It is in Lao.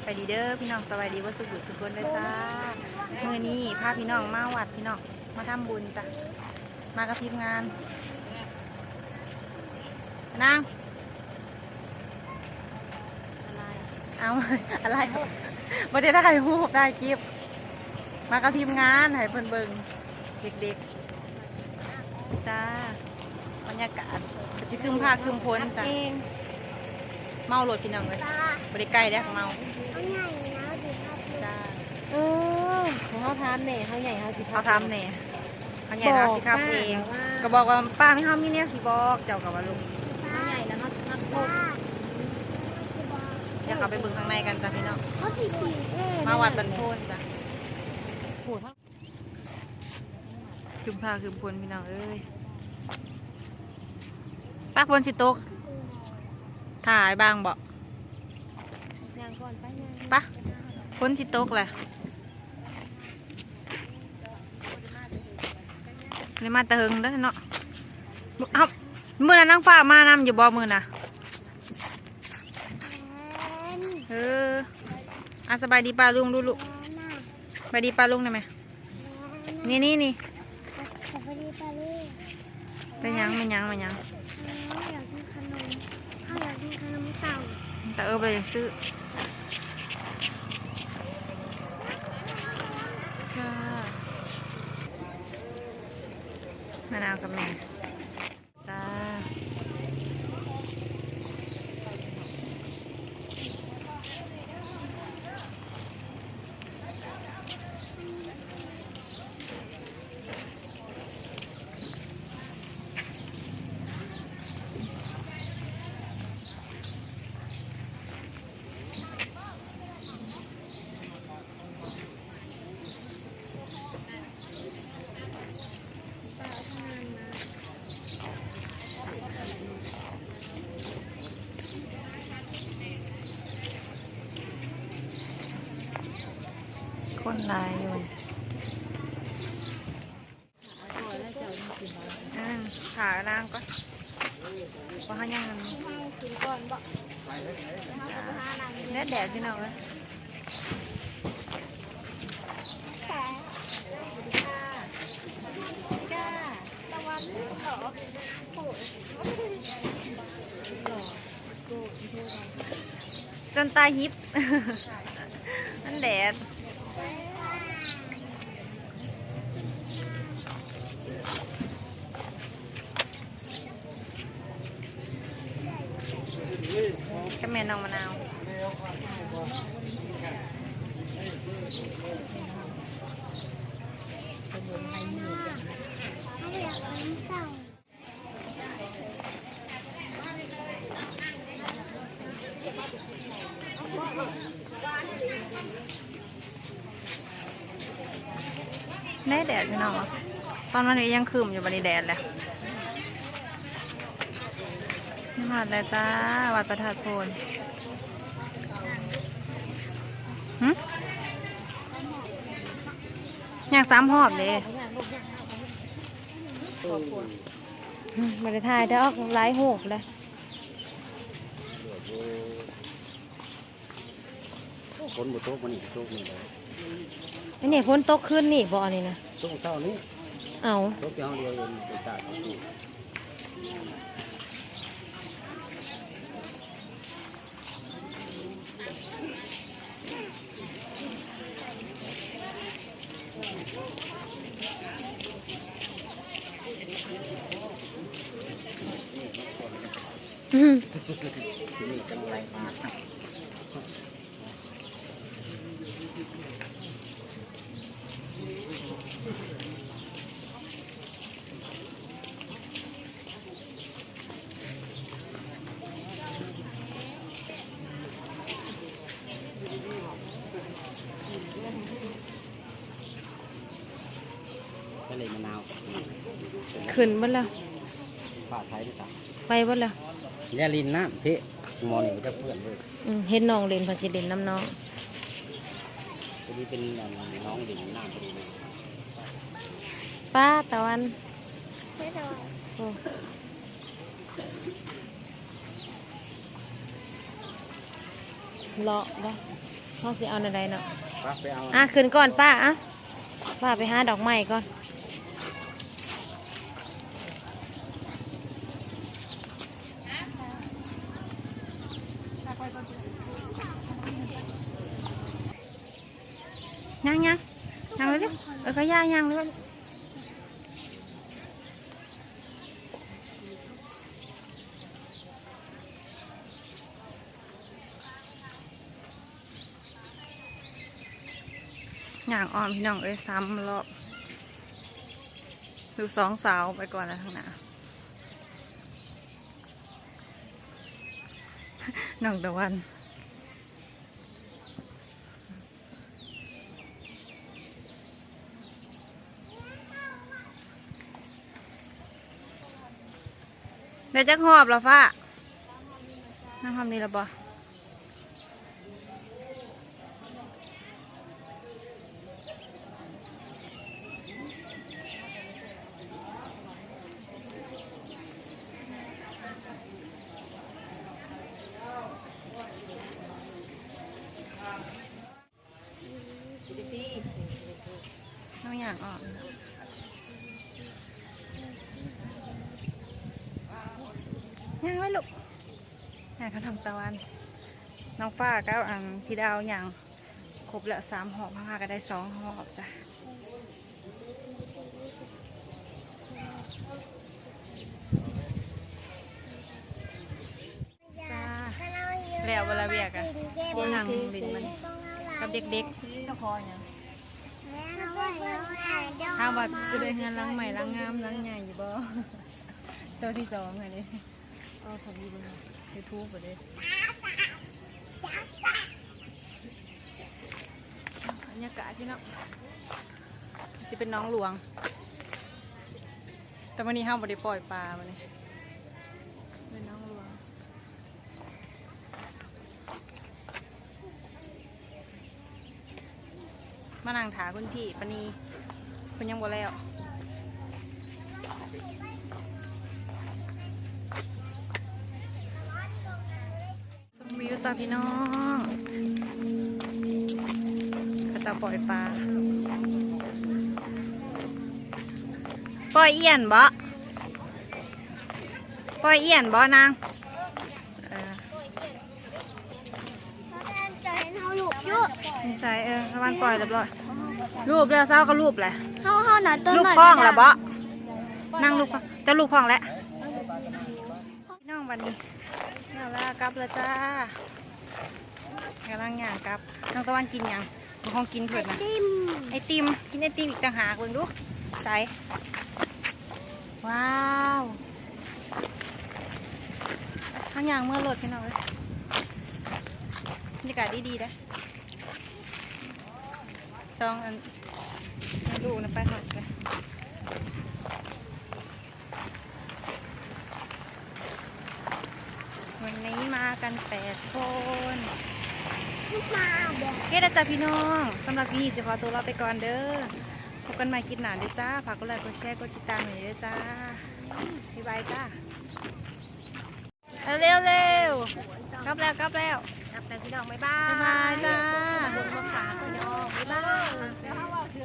ສະບາຍດີເດີພີ່ນ້ອງ ສະບາຍດີເບິດສູ່ຜູ້ສູ່ຄົນເດີຈ້າ. ມື້ນີ້ພາພີ່ນ້ອງມາວັດພີ່ນ້ອງ ມາທຳບຸນຈ້າ ມາກັບທີມງານ. ນາງ ອາໄລ ເອົາ ອາໄລ ບໍ່ໄດ້ຖ່າຍຮູບ ຖ່າຍຄລິບ ມາກັບທີມງານ ໃຫ້ເພິ່ນເບິ່ງເດັກໆ ຈ້າ. ບັນຍາກາດກໍຊິຄຶ້ມຟ້າຄຶ້ມຝົນຈ້າ. ເມົາໂລດພີ່ນ້ອງເອີຍ ບໍ່ໄດ້ໄກເດ້ ເມົາ. ເຮົາໃຫຍ່ແລ້ວ ເຮົາຊິຂັບເອງ ຈ້າ. ເອີ ເຮົາຖາມແດ່ ເຮົາໃຫຍ່ເຮົາຊິຂັບ ເຮົາຖາມແດ່ ເຮົາໃຫຍ່ແລ້ວເຮົາຊິຂັບເອງ. ບອກປ້າ ກໍບອກວ່າ ປ້າ ເຮົາມີແນວຊິບອກ ເຈົ້າກໍວ່າລູກ ເຮົາໃຫຍ່ແລ້ວເຮົາຊິຂັບລົດ. ດຽວເຮົາໄປເບິ່ງຂ້າງໃນກັນຈ້າພີ່ນ້ອງ ເຮົາຊິຂີ່ເອງ ມາວັດບັນໂພນຈ້າ. ຄຶ້ມຟ້າຄຶ້ມຝົນພີ່ນ້ອງເອີຍ ປາກຝົນຊິຕົກ ຖ້າອ້າຍບາງເບາະ ຍ່າງກ່ອນໄປ ຍ່າງ ປະ ຝົນຊິຕົກແຫຼະ. ໄດ້ມາແຕ່ເຫິງເດີເນາະ. ເອົ້າ ມື້ນັ້ນນາງຟ້າມານຳຢູ່ບໍ່ມື້ນະ? ເອີ ອ່ະ ສະບາຍດີປ້າລຸງດູລູກ ສະບາຍດີປ້າລຸງໄດ້ໄໝ? ນີ້ ນີ້ ນີ້ ສະບາຍດີປ້າລຸງ. ແມ່ນຫຍັງ ແມ່ນຫຍັງ ແມ່ນຫຍັງ? ເຮົາຢາກກິນຂະໜົມ ເຮົາຢາກກິນຂະໜົມເຕົ້າ. ຕາເອີ ບໍ່ໄດ້ຊື້ ຈ້າ. ມະນາວກັບແມ່ ຈ້າ. ຄົນຫຼາຍຢູ່. ອືມ ຖ້ານາງກ່ອນ ເພາະເຮົາຍັງ ແດດໆ ພີ່ນ້ອງເອີຍ. ຈົນຕາຮິບ ມັນແດດ. ກັບແມ່ນ້ອງມະນາວ ແດດໆ ພີ່ນ້ອງ ຕອນມັນຍັງຄຶ້ມຢູ່ ບັດນີ້ແດດແລ້ວ. ຮອດແລ້ວຈ້າ ວັດພະທາດໂພນ. ຫຶ? ຍ່າງສາມຮອບເດ້. ອືມ ບໍ່ໄດ້ຖ່າຍ ແຕ່ອອກຫຼາຍຮູບແລ້ວ. ຝົນບໍ່ຕົກມື້ນີ້ ຕົກມື້ໃດ? ອັນນີ້ຝົນຕົກຄືນນີ້ບໍ່ ອັນນີ້ນະ? ຕົກເຊົ້ານີ້. ເອົ້າ ຕົກແຕ່ເຮົາດຽວເອງ ຕົກຕາກ. ທະເລມະນາວ ຂຶ້ນເບິດແລ້ວ. ຟ້າໃສເດ້ຊະ ໄປເບິດແລ້ວ. ຢ່າຫຼິ້ນນ້ຳເທະ ໝໍນີ້ມັນຈະເປື້ອນເວີຍ. ອືມ ເຫັນນ້ອງຫຼິ້ນ ເພິ່ນຊິຫຼິ້ນນຳນ້ອງ. ຕົວນີ້ເປັນ ອັນ ນ້ອງຫຼິ້ນນ້ຳພໍດີ. ປ້າຕາວັນ ເຮັດດອກ ໂອ້ ເລາະເດ້. ເຮົາຊິເອົາແນວໃດເນາະ? ໄປ ໄປເອົາ ອ່ະ ຂຶ້ນກ່ອນປ້າ ອ່ະ ປ້າໄປຫາດອກໄມ້ກ່ອນ. ຍ່າງໆ ຍ່າງເລີຍລູກ. ເອີ ຂະຫຍາຍ່າງເລີຍ. ຍ່າງອ້ອມ ພີ່ນ້ອງເອີຍ ສາມລອບ. ດູສອງສາວໄປກ່ອນແລ້ວທາງໜ້າ ນ້ອງຕາວັນ. ໄດ້ຈັກຮອບລະຟ້າ? ມາຮອບນີ້ລະບໍ່? ນ້ອງຍ່າງອອກ ຍ່າງໄວ້ລູກ ຍ່າງເຂົ້າທາງຕາວັນ. ນ້ອງຟ້າກັບອັນພີ່ດາວຍ່າງຄົບແລ້ວສາມຮອບ ເຮົາຫາກໍໄດ້ສອງຮອບຈ້ະ. ຈ້າ ແລ້ວບໍ່ລະວຽກອະ? ໂອ້ ນັ່ງຫຼິ້ນມັນກັບເດັກໆ. ເຈົ້າຂໍຫຍັງ? ຖາມວ່າຊິໄດ້ເຮືອນຫຼັງໃໝ່ ຫຼັງງາມ ຫຼັງໃຫຍ່ຢູ່ບໍ່? ໂຕທີສອງຫັ້ນເດ້. ອໍ ທຳຢູ່ເບິ່ງ YouTube ເດ້. ບັນຍາກາດພີ່ນ້ອງ ຊິເປັນໜອງຫຼວງ. ແຕ່ມື້ນີ້ເຮົາບໍ່ໄດ້ປ່ອຍປາ ມື້ນີ້ເປັນໜອງຫຼວງ. ມານັ່ງຖ້າຄຸນພີ່ປານີ ເພິ່ນຍັງບໍ່ແລ້ວ. ຊົມວິວຈ້າພີ່ນ້ອງ ເຂົາເຈົ້າປ່ອຍປາ. ປ່ອຍອ່ຽນບໍ? ປ່ອຍອ່ຽນບໍນາງ? ເອີ ໃສ່ ເອີ ລະວັງປ່ອຍລຽບຮ້ອຍ. ລູບແລ້ວ ສາວກໍລູບແຫຼະ. ເຮົາ ເຮົານະ ລູບຄ້ອງລະບໍ? ນາງລູບ ເຈົ້າລູບຄ້ອງແຫຼະ. ພີ່ນ້ອງ ບັດນີ້ ແລ້ວລະ ກັບແລ້ວຈ້າ ກຳລັງຍ່າງກັບ. ນ້ອງຕາວັນກິນຫຍັງ? ຂອງກິນເພິ່ນນະ ໄອຕິມ ໄອຕິມ ກິນໄອຕິມອີກຕ່າງຫາກ. ເບິ່ງດູ ໃສ ວ້າວ ເຮົາຍ່າງເມືອລົດພີ່ນ້ອງເອີຍ. ບັນຍາກາດດີໆເດ້ ສອງອັນ ແມ່ລູກນະ ໄປຮອດເລີຍ. ວັນນີ້ມາກັນແປດຄົນ. ໂອເຄລະຈ້າພີ່ນ້ອງ ສຳລັບຄລິບນີ້ຊິຂໍຕົວລາໄປກ່ອນເດີ. ພົບກັນໃໝ່ຄລິບໜ້າເດີຈ້າ. ຝາກກົດໄລ ກົດແຊ ກົດຕິດຕາມໃຫ້ເດີຈ້າ. ບາຍບາຍຈ້າ. ເອົາເລັວໆ ກັບແລ້ວ ກັບແລ້ວ ກັບແລ້ວພີ່ນ້ອງ. ບາຍບາຍ ບາຍບາຍຈ້າ. ບົນມາຝາກພີ່ນ້ອງ ບາຍບາຍ.